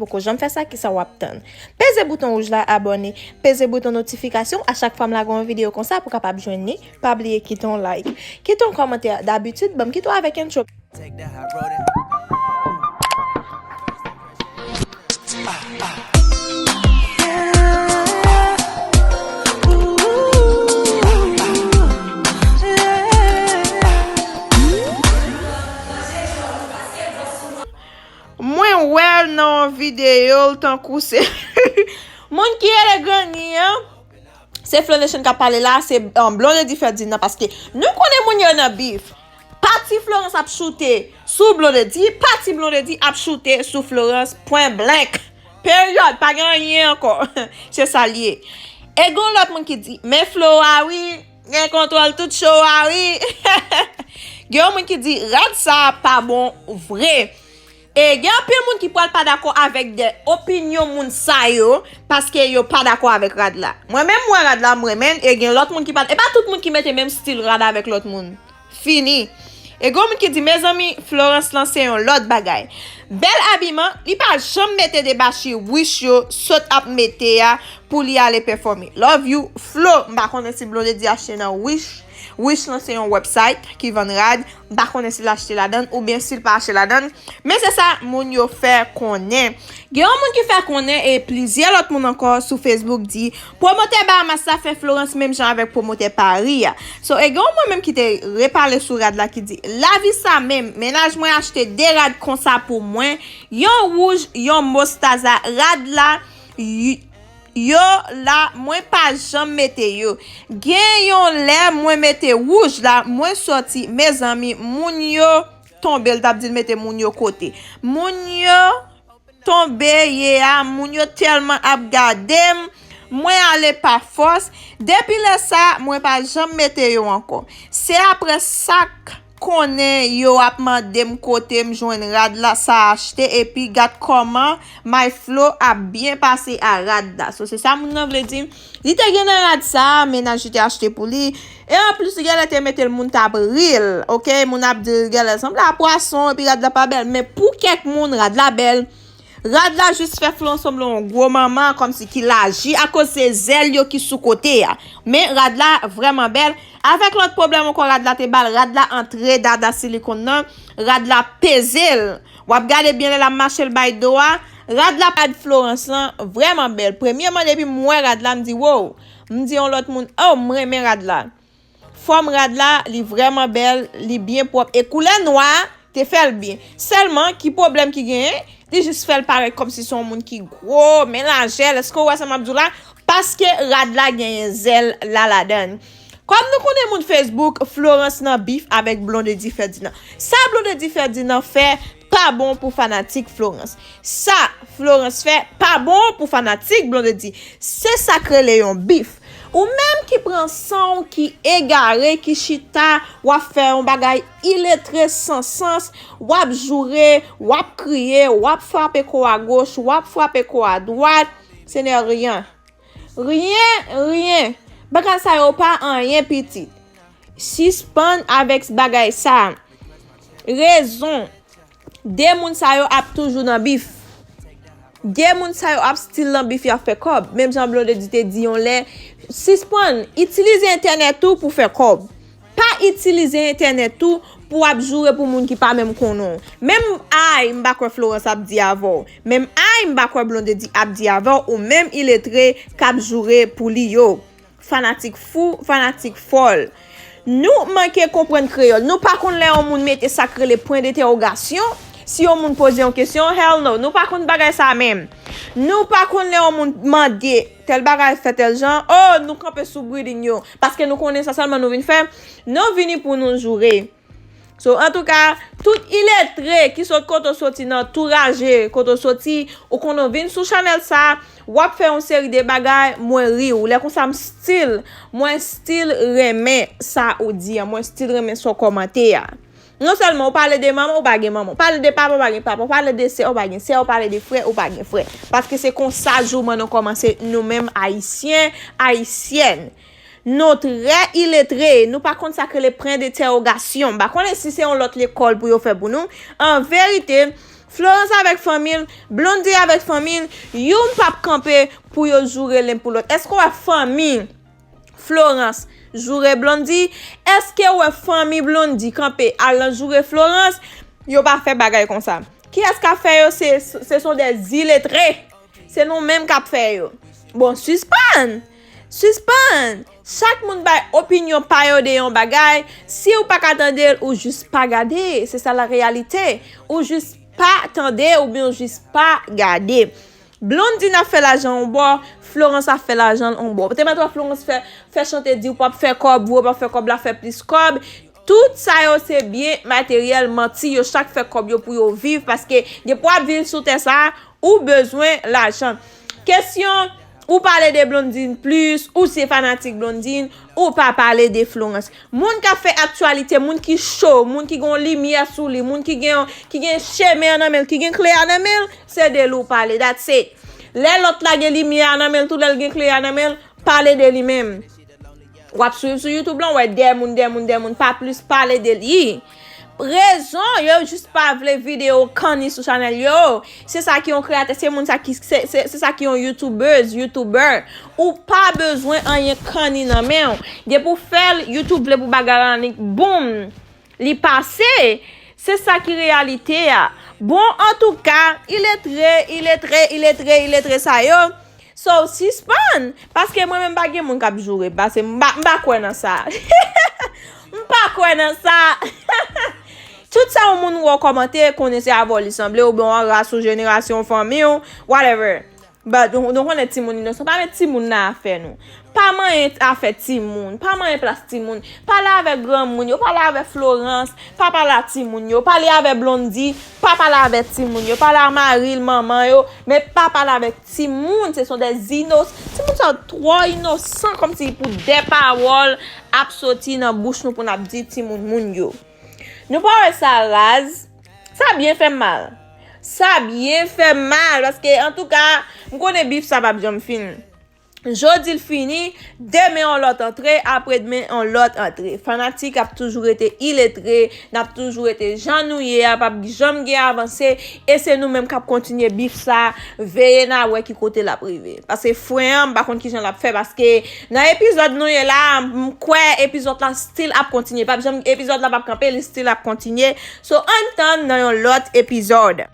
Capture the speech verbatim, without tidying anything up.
poko janm fè sa, kisa w ap tann? Peze bouton wouj la, abòne, peze bouton notifikasyon a chak fwa m lage yon videyo konsa pou w kapab jwenn li. Pa bliye kite yon like, kite yon kòmantè, dabitid ban m kite w avèk entro. Mwen wè l nan yon videyo l tankou se moun ki rele Granny an. Se Flow Nation k ap pale la, se, um, Blondedy Ferdinand, paske nou konnen moun yo nan bif. Pati Florence ap choute sou Blondedy, pati Blondedy ap choute sou Florence, pwen blank. Peryòd, pa gen anyen ankò. Se sa l ye. E gen yon lòt moun ki di, men Flo a wi, gen kontwòl tout show a wi. Gen yon moun ki di, rad sa pa bon vre. E gen anpil moun ki pral pa dakò avèk de opinyon moun sa yo, paske yo pa dakò avèk rad la. Mwen menm, mwen rad la, mwen renmen l, e gen lòt moun ki pa, e pa tout moun ki mete menm stil rad avèk lòt moun. Fini. E gen moun ki di, mezanmi, Florence lan se yon lòt bagay. Bèl abiman, li pa janm mete debachi Wish yo sot ap mete a pou li ale pèfòme. Love you, Flo. M pa konnen si Blondedy achte nan Wish. Wish lan se yon website ki vann rad. M pa konnen si l achte ladan l oubyen si l pa achte ladan l. Men se sa moun yo fè konnen. Gen yon moun ki fè konnen e plizyè lòt moun ankò sou Facebook di, pwomotè Bahamas la fè Florence menm jan avèk pwomotè Paris a. So, e gen yon moun menm ki te repale sou rad la ki di, lavi sa menm, mennaj mwen achte de rad konsa pou mwen, yon wouj, yon mostaza, rad la, y-, yo la, mwen pa janm mete yo. Gen yon lè mwen mete wouj la, mwen sòti, mezanmi, moun yo tonbe, l t ap di l mete moun yo kote. Moun yo tonbe ye a, moun yo tèlman ap gade m, mwen ale pa fòs. Depi lè sa, mwen pa janm mete yo ankò. Se apre sa k konnen yo ap mande m kote m jwenn rad la sa achte, epi gad kòman My Flo ap byen pase a rad la. So, se sa moun nan vle di. Li te gen nan rad sa, mennaj li te achte pou li. E anplis, li genlè te mete l, moun t ap ri l, oke? Moun ap di l genlè sanble a pwason, epi rad la pa bèl. Men pou kèk moun, rad la bèl. Rad la jis fè Flo sanble yon gwo manman, kòmsi ki laji akoz se zèl yo ki sou kote a. Men rad la vrèman bèl. Avèk lòt pwoblèm ankò, rad la te ba l, rad la antre dada silikòn nan, rad la peze l. W ap gade byen lè l ap mache l bay do a. Rad la, rad Florence lan vrèman bèl. Premyèman, depi m wè rad la, m di, wow. M di yon lòt moun, oh, m renmen rad la. Fòm rad la, li vrèman bèl, li byen pwòp. E koulè nwa a te fè l byen. Sèlman, ki pwoblèm ki genyen? Li jis fè l parèt kòmsi se yon moun ki gwo, men lajè l. Èske w wè sa m ap di w la? Paske rad la genyen zèl la ladan l. Kòm nou konnen moun Facebook, Florence nan bif avèk Blondedy Ferdinand. Sa Blondedy Ferdinand fè pa bon pou fanatik Florence. Sa Florence fè pa bon pou fanatik Blondedy. Se sa k rele yon bif. Ou menm ki pran san w, ki egare, ki chita, w ap fè yon bagay iletre san sans, w ap joure, w ap kriye, w ap frape kò a goch, w ap frape kò a dwat, se nè ryen. Ryen, ryen. Bagay sa yo pa anyen pitit. Sispann avèk bagay sa. Rezon. De moun sa yo ap toujou nan bif. De moun sa yo ap still nan bif, y ap fè kòb. Menm jan Blondedy te di yon lè, sispann itilize entènèt ou pou fè kòb. Pa itilize entènèt ou pou w ap joure pou moun ki pa menm konnen w. Menm ay, m pa kwè Florence ap di avè w. Menm ay, m pa kwè Blondedy ap di avè w, ou menm iletre k ap joure pou li yo. Fanatik fou, fanatik fòl. Nou manke konprann kreyòl. Nou pa konn lè yon moun mete sa k rele pwen dentèwogasyon. Si yon moun poze yon kesyon, hell no. Nou pa konn bagay sa menm. Nou pa konn lè yon moun mande tèl bagay fè tèl jan. Oh, nou kanpe sou breeding yo. Paske nou konnen sa sèlman nou vin fè. Nou vini pou nou joure. So, antouka, tout iletre ki sot kote w soti nan tou raje, kote w soti, ou konn ou vin sou chanèl sa, w ap fè yon seri de bagay, mwen ri w. Lè konsa m still, mwen still renmen sa ou di a, mwen still renmen sa w kòmante a. Non sèlman ou pale de manman, ou pa gen manman. Ou pale de papa, ou pa gen papa. Ou pale de sè, ou pa gen sè. Ou pale de frè, ou pa gen frè. Paske se konsa jouman nou kòmanse nou menm Ayisyen, Ayisyèn. Nou trè iletre, nou pa konn sa k rele pwen dentèwogasyon. M pa konnen si se yon lòt lekòl pou yo fè pou nou. An verite, Florence avèk fanmi l, Blondedy avèk fanmi l, youn p ap kanpe pou yo joure len pou lòt. Èske w wè fanmi Florence joure Blondedy? Èske w wè fanmi Blondedy kanpe al nan joure Florence? Yo pa fè bagay konsa. Kiyès k ap fè yo? Se, se sont des illettrés. Se nou menm k ap fè yo. Bon, sispann! Sispann! Chak moun bay opinyon pa yo de yon bagay. Si w pa ka tande l, ou jis pa gade. Se sa la reyalite. Ou jis pa tande oubyen ou jis pa gade. Blondedy ap fè lajan yon bò, Florence ap fè lajan l yon bò. Te mèt wè Florence fè, fè chante di w p ap fè kòb, vre w p ap fè kòb la, fè plis kòb. Tout sa yo se byen materyèl, manti, yo chak fè kòb yo pou yo viv, paske depi w ap viv sou tè sa a, ou bezwen lajan. Kesyon, ou pale de Blondedy plis, ou se fanatik Blondedy, ou pa pale de Florence. Moun k ap fè aktyalite, moun ki cho, moun ki gen yon limyè sou li, moun ki gen, ki gen chemen an nan men l, ki gen kle a nan men l, se de li w pale. That's it. Lè lòt la gen limyè a nan men l, tou lè l gen kle a nan men l, pale de li menm. W ap swiv sou YouTube lan, w wè de moun, de moun, de moun, pa plis pale de li. Rezon, yo jis pa vle videyo kanni sou chanèl yo. Se sa ki yon kreyatè, se moun sa ki, se, se, se sa ki yon YouTubers, YouTuber. Ou pa bezwen anyen kanni nan men w. Depi w fè l, YouTube vle pou bagay la annik boum, li pase. Se sa ki reyalite a. Bon, antouka, iletre, iletre, iletre, iletre sa yo. So, sispann! Paske mwen menm pa gen moun k ap joure, paske m pa, m pa kwè nan sa. M pa kwè nan sa. Tout sa yon moun wè w kòmante, konnen se avè w li sanble, oubyen w ras ou, jenerasyon, fanmi w, whatever. But, nou, nou konnen timoun inosan, pa met timoun nan afè nou. Pa manyen afè timoun, pa manyen plas timoun. Pale avèk granmoun yo, pale avèk Florence, pa pale a timoun yo, pale avèk Blondedy, pa pale avèk timoun yo, pale a mari l, manman yo, men pa pale avèk timoun, se son des inos-, timoun sa yo twò inosan, kòmsi pou de pawòl ap soti nan bouch nou pou n ap di timoun moun yo. Nou pa wè sa raz? Sa byen fè m mal. Sa byen fè m mal, paske, antouka, m konnen bif sa p ap janm fin. Jodi l fini, demen yon lòt antre, apre demen yon lòt antre. Fanatik ap toujou rete iletre, n ap toujou rete jan nou ye a, p ap janm gen avanse, e se nou menm k ap kontinye bif sa, veye n a wè ki kote l ap rive. Paske fren an, m pa konn kijan l ap fè, paske nan epizòd nou ye la, m kwè epizòd la still ap kontinye. P ap janm, epizòd la p ap kanpe, li still ap kontinye. So, ann tann nan yon lòt epizòd.